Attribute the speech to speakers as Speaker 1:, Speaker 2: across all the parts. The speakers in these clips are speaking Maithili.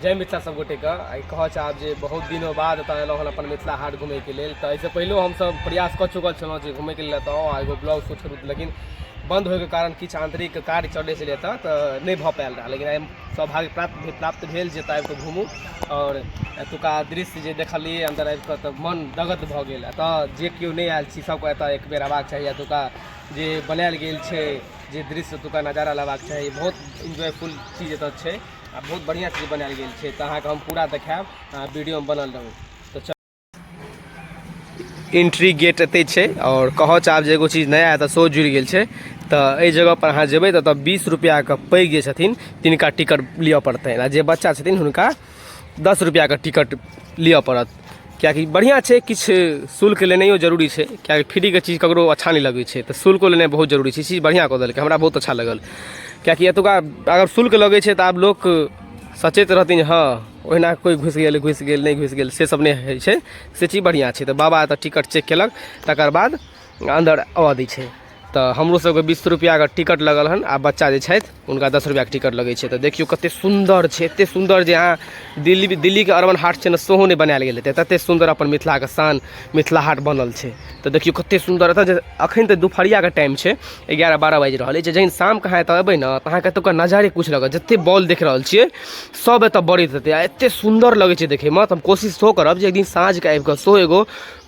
Speaker 1: जय मिथिला सब गोटेके। आइ कहऽ चाहब जे बहुत दिनो बाद एतऽ एलहुँ हन अपन मिथिला हाट घुमैके लेल। तऽ एहिसँ पहिलो हमसब प्रयास कऽ चुकल छलहुँ जे घुमैके लेल एतऽ आउ आ एगो ब्लॉग शूट करू, लेकिन बन्द होइके कारण किछु आन्तरिक कार्य चलै छलै एतऽ, तऽ नहि भऽ पायल रहए। लेकिन आइ सौभाग्य प्राप्त भेल प्राप्त भेल जे एतऽ आबिकऽ घुमू आओर एतुका दृश्य जे देखलियै अन्दर आबिकऽ, तऽ मन गदगद भऽ गेल। एतऽ जे केओ नहि आयल छी, सबके एतऽ एक बेर अयबाक चाही। एतुका जे बनायल गेल छै जे दृश्य, एतुका नजारा लेबाक चाही। बहुत इन्जॉयफुल चीज एतऽ छै आ बहुत बढ़िआँ चीज बनायल गेल छै। तऽ अहाँके हम पूरा देखायब, अहाँ वीडियोमे बनल रहू। तऽ चल, एंट्री गेट एतै छै। आओर कहऽ चाहब जे एगो चीज नया एतऽ सेहो जुड़ि गेल छै। तऽ एहि जगहपर अहाँ जेबै तऽ एतऽ 20 रुपैआके पैघ जे छथिन, तिनका टिकट लिअ पड़तनि आ जे बच्चा छथिन, हुनका 10 रुपैआके टिकट लिअ पड़त, किएकि बढ़िआँ छै। किछु शुल्क लेनाइयो जरूरी छै, किएकि फ्रीके चीज ककरो अच्छा नहि लगै छै। तऽ शुल्को लेनाइ बहुत जरूरी छै। ई चीज बढ़िआँ कऽ देलकै, हमरा बहुत अच्छा लगल, किएकि एतुका अगर शुल्क लगै छै तऽ आब लोक सचेत रहथिन। हँ, ओहिना कोइ घुसि गेल, घुसि गेल, नहि घुसि गेल, से सब नहि होइ छै। से चीज बढ़िआँ छै। तऽ बाबा एतऽ टिकट चेक केलक, तकर बाद अन्दर आबऽ दै छै। तऽ हमरो सबके 20 रुपैआके टिकट लगल हन आ बच्चा जे छथि, हुनका 10 रुपैआके टिकट लगै छै। तऽ देखियौ, कतेक सुन्दर छै। एतेक सुन्दर जे अहाँ दिल्लीके अरबन हाट छै ने, सेहो नहि बनायल गेल हेतै ततेक सुन्दर अपन मिथिलाके शान मिथिला हाट बनल छै। तऽ देखियौ, कतेक सुन्दर एतऽ जे अखन तऽ दुपहरियाके टाइम छै, 11-12 बाजि रहल अछि। जखन शामके अहाँ एतऽ एबै ने, तऽ अहाँके एतुका नजारे किछु लगत। जतेक बॉल देख रहल छियै, सब एतऽ बरैत हेतै आ एतेक सुन्दर लगै छै देखैमे। तऽ हम कोशिश सेहो करब जे एक दिन साँझके आबि कऽ सेहो एगो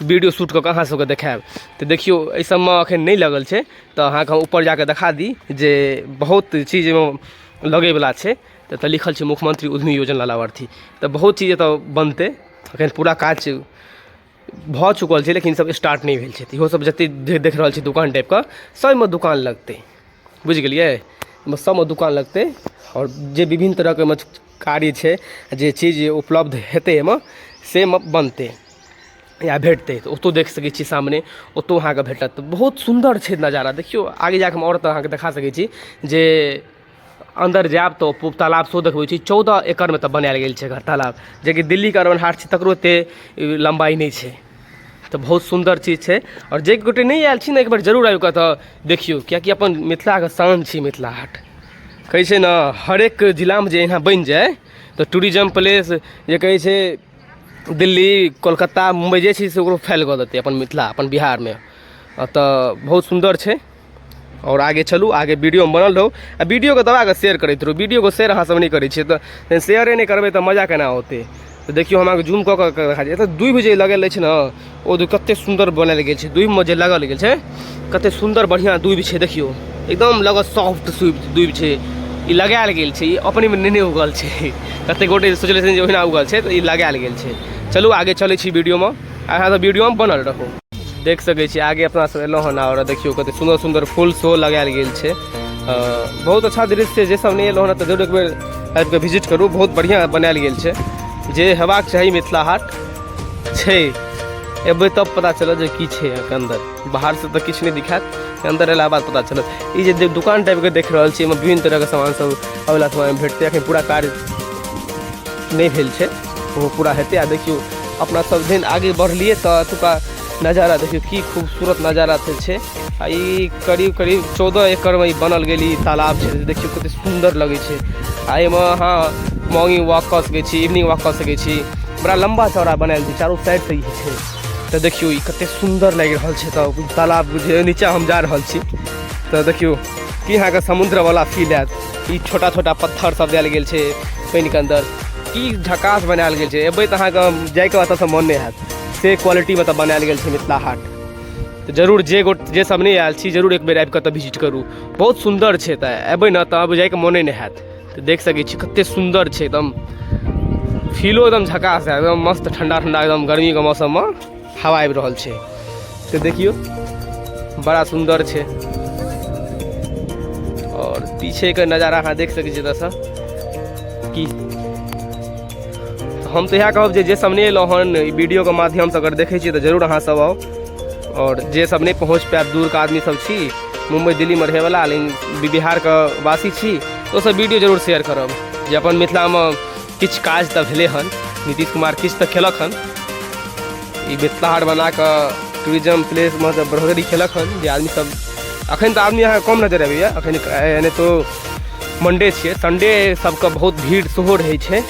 Speaker 1: वीडियो शूट कऽ कऽ अहाँ सबके देखायब। तऽ देखियौ, एहि सबमे अखन नहि लगल छै, तऽ अहाँके हम ऊपर जाकऽ देखा दी जे बहुत चीज एहिमे लगैवला छै। तऽ एतऽ लिखल छै मुख्यमंत्री उद्यमी योजना लाभार्थी। तऽ बहुत चीज एतऽ बनतै। अखन पूरा काज भऽ चुकल छै, लेकिन सब स्टार्ट नहि भेल छै। तऽ इहो सब जते देख रहल छी दोकान टाइपके, सबमे दोकान लगतै, बुझि गेलियै? एहिमे सबमे दोकान लगतै आओर जे विभिन्न तरहके एहिमे कार्य छै, जे चीज उपलब्ध हेतै एहिमे, से एहिमे बनतै या भेटतै। तऽ ओतहु देख सकै छी, सामने ओतहु अहाँके भेटत। बहुत सुन्दर छै नजारा। देखियौ, आगे जाकऽ हम आओर तऽ अहाँके देखा सकै छी जे अन्दर जायब तऽ ओ तालाब सेहो देखबै छी। 14 एकड़मे तऽ बनायल गेल छै एकर तालाब, जेकि दिल्लीके अरबन हाट छै, तकरो एतेक लम्बाइ नहि छै। तऽ बहुत सुन्दर चीज छै। आओर जे गोटे नहि आयल छी ने, एक बेर जरूर आबि कऽ तऽ देखियौ, किएकि अपन मिथिलाके शान छी मिथिला हाट। कहै छै ने, हरेक जिलामे जे एना बनि जाय तऽ टूरिज्म प्लेस जे कहै छै, दिल्ली, कोलकाता, मुम्बइ जे छै से ओकरो फैल कऽ देतै अपन मिथिला, अपन बिहारमे। तऽ बहुत सुन्दर छै। आओर आगे चलू, आगे वीडियोमे बनल रहू आ वीडियोके दबा कऽ शेयर करैत रहू। वीडियोके शेयर अहाँ सब नहि करै छियै, तऽ शेयरे नहि करबै तऽ मजा केना औतै? तऽ देखियौ, हम अहाँके जूम कऽ कऽ देखा एतऽ दूभि जे लगल अछि ने, ओ कतेक सुन्दर बनायल गेल छै। दूभिमे जे लगल गेल छै, कतेक सुन्दर बढ़िआँ दूभि छै। देखियौ, एकदम लगत सॉफ्ट दूभि छै। ई लगायल गेल छै, ई अपनेमे नहि उगल छै। कतेक गोटे सोचले छथिन जे ओहिना उगल छै, तऽ ई लगायल गेल छै। चलू, आगे चलै छी वीडियोमे। अहाँ सब वीडियोमे बनल रहू। देख सकै छी, आगे अपना सब एलहुँ हन आओर देखियौ, कते सुन्दर सुन्दर फूल सेहो लगायल गेल छै। बहुत अच्छा दृश्य छै। जे सब नहि एलहुँ हन, तऽ जरूर एक बेर आबि कऽ विजिट करू। बहुत बढ़िआँ बनायल गेल छै, जे हेबाक चाही। मिथिला हाट छै, एबै तब पता चलत जे की छै अहाँके अन्दर। बाहरसँ तऽ किछु नहि दिखायत, अन्दर एला बाद पता चलत। ई जे दुकान टाइपके देख रहल छी, एहिमे विभिन्न तरहके सामान सब अबला समयमे भेटतै। एखन पूरा कार्य नहि भेल छै, ओहो पूरा हेतै। आ देखियौ, अपना सब जहन आगे बढ़लियै तऽ एतुका नजारा देखियौ, की खूबसूरत नजारा छै। आ ई करीब करीब 14 एकड़मे ई बनल गेल ई तालाब छै। देखियौ, कते सुन्दर लगै छै। आ एहिमे अहाँ मॉर्निंग वॉक कऽ सकै छी, इवनिंग वॉक कऽ सकै छी। बड़ा लम्बा चौड़ा बनायल छै, चारू साइडसँ ई छै। तऽ देखियौ, ई कते सुन्दर लागि रहल छै। तऽ तालाब जे नीचा हम जा रहल छी, तऽ देखियौ की अहाँके समुद्रवला फील आयत। ई छोटा छोटा पत्थर सब देल गेल छै पानिके अन्दर। की झकास बनायल गेल छै! एबै तऽ अहाँके जाइके ओतऽसँ मन नहि हैत, से क्वालिटीमे तऽ बनायल गेल छै मिथिला हाट। तऽ जरूर जे गोट जे सब नहि आयल छी, जरूर एक बेर आबि कऽ तऽ विजिट करू। बहुत सुन्दर छै। तऽ एबै ने तऽ आब जाइके मोने नहि हैत। तऽ देख सकै छी, कते सुन्दर छै। एकदम फीलो एकदम झकास है, एकदम मस्त ठंडा ठंडा, एकदम गर्मीके मौसममे हवा आबि रहल छै। तऽ देखियौ, बड़ा सुन्दर छै। आओर पीछेके नजारा अहाँ देख सकै छी एतऽसँ की। हम तऽ इएह कहब जे जे सब नहि एलहुँ हन, ई वीडियोके माध्यमसँ अगर देखै छियै, तऽ जरूर अहाँ सब आउ। आओर जे सब नहि पहुँच पायब, दूरके आदमी सब छी, मुम्बई, दिल्लीमे रहैवला, लेकिन बिहारके वासी छी, तऽ ओसब वीडियो जरूर शेयर करब जे अपन मिथिलामे किछु काज तऽ भेलै हन। नीतीश कुमार किछु तऽ केलक हन। ई मिथिला हाट बना कऽ टूरिज्म प्लेसमे तऽ बढ़ोतरी केलक हन जे आदमी सब। अखन तऽ आदमी अहाँके कम नजर अबैया अखन, एनाहितो मंडे छियै, संडे सबके बहुत भीड़ सेहो रहै छै।